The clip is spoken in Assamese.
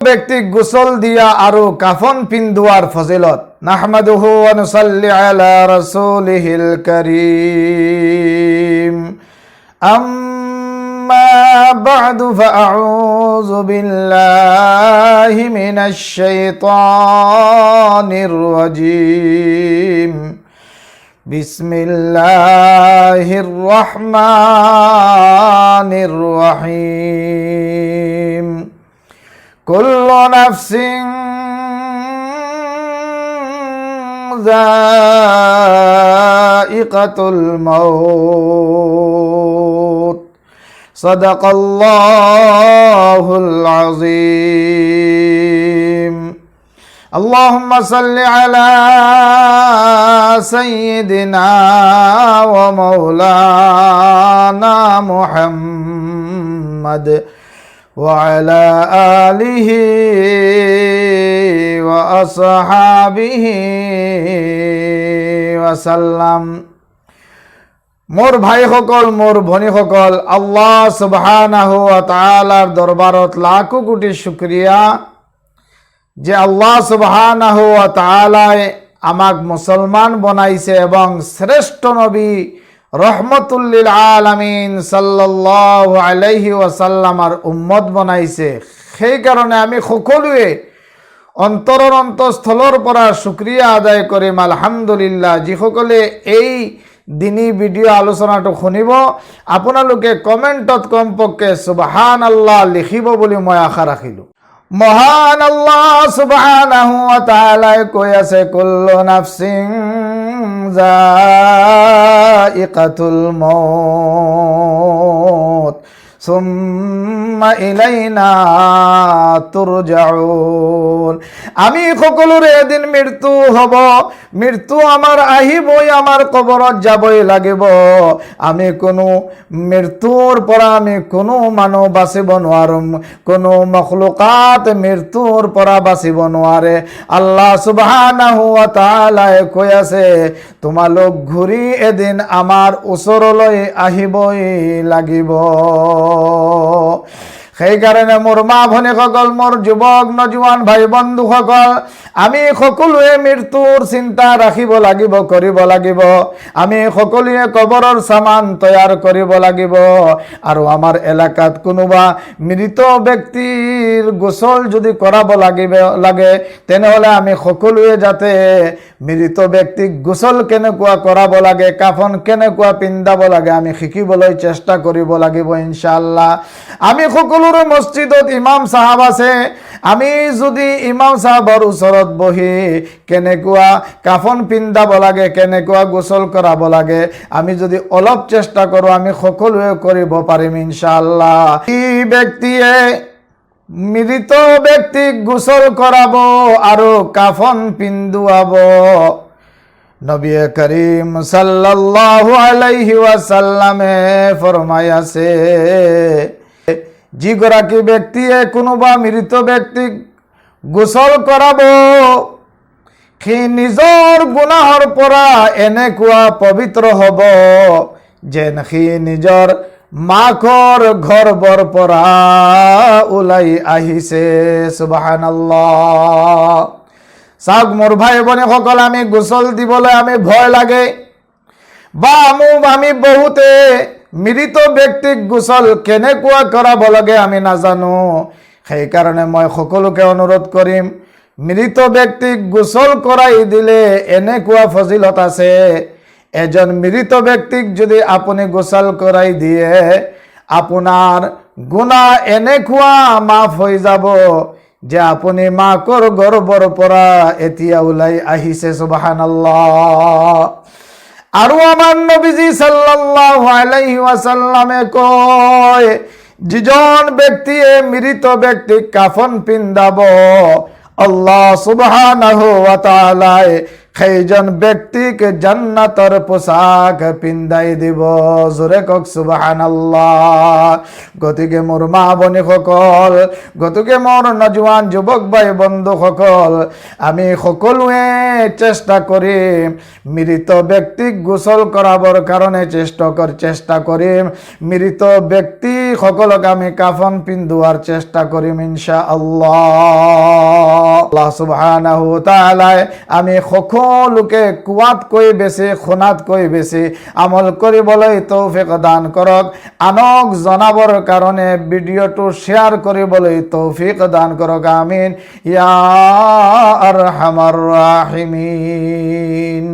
ব্যক্তিক গোসল দিয়া আৰু কাফন পিন্ধোৱাৰ ফজিলত। نحمده ونصلي على رسوله الكريم. أما بعد، فأعوذ بالله من الشيطان الرجيم. بسم الله الرحمن الرحيم. كل نفس ذائقة الموت. صدق الله العظيم. اللهم صل على سيدنا ومولانا محمد وعلى آله وأصحابه وسلم. মোৰ ভাইসকল, মোৰ ভনীসকল, আল্লাহ সুবহানাহু ওয়া তাআলাৰ দৰবাৰত লাখো কোটি শুক্ৰিয়া যে আল্লাহ সুবহানাহু ওয়া তাআলাই আমাক মুসলমান বনাইছে এবং শ্ৰেষ্ঠ নবী ৰহমতুল্লিল আলামিন সাল্লাল্লাহু আলাইহি ওয়াসাল্লামাৰ উম্মত বনাইছে। সেইকাৰণে আমি সকলোৱে অন্তৰৰ অন্তঃস্থলৰ পৰা শুক্ৰিয়া আদায় কৰিম, আলহামদুলিল্লাহ। যিসকলে এই দিনী ভিডিঅ' আলোচনাটো শুনিব, আপোনালোকে কমেণ্টত কমপক্ষে সুবহান আল্লাহ লিখিব বুলি মই আশা ৰাখিলোঁ। মহান আল্লাহ সুবহানাহু ওয়া তাআলাই কৈ আছে, كل نفس ذائقة الموت ثم إلينا ترجعون. আমি সকলোৰে এদিন মৃত্যু হ'ব। মৃত্যু আমাৰ আহিবই, আমাৰ কবৰত যাবই লাগিব। আমি কোনো মৃত্যুৰ পৰা আমি কোনো মানুহ বাচিব নোৱাৰোঁ। কোনো মখলুকাত মৃত্যুৰ পৰা বাচিব নোৱাৰে। আল্লাহ সুবহানাহু ওয়া তাআলাই কৈ আছে, তোমালোক ঘূৰি এদিন আমাৰ ওচৰলৈ আহিবই লাগিব। সেইকাৰণে মোৰ মা ভনীসকল, মোৰ যুৱক নজোৱান ভাই বন্ধুসকল, আমি সকলোৱে মৃত্যুৰ চিন্তা ৰাখিব লাগিব, কৰিব লাগিব। আমি সকলোৱে কবৰৰ চামান তৈয়াৰ কৰিব লাগিব। আৰু আমাৰ এলেকাত কোনোবা মৃত ব্যক্তিৰ গোচল যদি কৰাব লাগিব লাগে, তেনেহ'লে আমি সকলোৱে যাতে মৃত ব্যক্তিক গোচল কেনেকুৱা কৰাব লাগে, কাফন কেনেকুৱা পিন্ধাব লাগে, আমি শিকিবলৈ চেষ্টা কৰিব লাগিব ইনশাআল্লাহ। আমি সকলোৰে মছজিদত ইমাম চাহাব আছে। আমি যদি ইমাম চাহাবৰ ওচৰত বহি কেনেকুৱা কাফন পিন্ধাব লাগে, কেনেকুৱা গোচল কৰাব লাগে, আমি যদি অলপ চেষ্টা কৰোঁ, আমি সকলোৱে কৰিব পাৰিম ইনশাআল্লাহ। এই ব্যক্তিয়ে মৃত ব্যক্তিক গোচল কৰাব আৰু কাফন পিন্ধুৱাব, নবী কৰিম সাল্লাল্লাহু আলাইহি ওয়াসাল্লামে ফৰমাই আছে, যিগৰাকী ব্যক্তিয়ে কোনোবা মৃত ব্যক্তিক গোচল কৰাব, সি নিজৰ গুনাহৰ পৰা এনেকুৱা পবিত্ৰ হ'ব যেন সি নিজৰ মাকৰ গৰ্ভৰ পৰা ওলাই আহিছে। সুবহানাল্লাহ। চাওক মোৰ ভাই ভনীসকল, আমি গোচল দিবলৈ আমি ভয় লাগে বা আমি বহুতে মৃত ব্যক্তিক গোচল কেনেকুৱা কৰাব লাগে আমি নাজানো। সেইকাৰণে মই সকলোকে অনুৰোধ কৰিম, মৃত ব্যক্তিক গোচল কৰাই দিলে এনেকুৱা ফজিলত আছে। এজন মৃত ব্যক্তিক যদি আপুনি গোচল কৰাই দিয়ে, আপোনাৰ গুণা এনেকুৱা মাফ হৈ যাব যে আপুনি মাকৰ গৰ্ভৰ পৰা এতিয়া ওলাই আহিছে। সুবহানাল্লাহ। আৰু আমাৰ নবীজি সাল্লাল্লাহু আলাইহি ওয়াসাল্লামে কয়, যিজন ব্যক্তিয়ে মৃত ব্যক্তিক কাফন পিন্ধাব, আল্লাহ সুবহানাহু ওয়া তাআলাই সেইজন ব্যক্তিক জান্নাতৰ পোচাক পিন্ধাই দিব। জোৰে কওক সুবহানাল্লাহ। গতিকে মোৰ মা ভনীসকল, গতিকে মোৰ নজোৱান যুৱক ভাই বন্ধুসকল, আমি সকলোৱে চেষ্টা কৰিম মৃত ব্যক্তিক গোচল কৰাবৰ কাৰণে, চেষ্টা কৰিম মৃত ব্যক্তিসকলক আমি কাফন পিন্ধোৱাৰ চেষ্টা কৰিম ইনশা আল্লাহ। আল্লাহ সুবহানাহু তাআলাই আমি সকলোকে কোৱাতকৈ বেছি, শুনাতকৈ বেছি আমল কৰিবলৈ তৌফিক দান কৰক। আনক জনাবৰ কাৰণে ভিডিঅ'টো শ্বেয়াৰ কৰিবলৈ তৌফিক দান কৰক। আমিন ইয়া আৰহামাৰ ৰাহিমিন।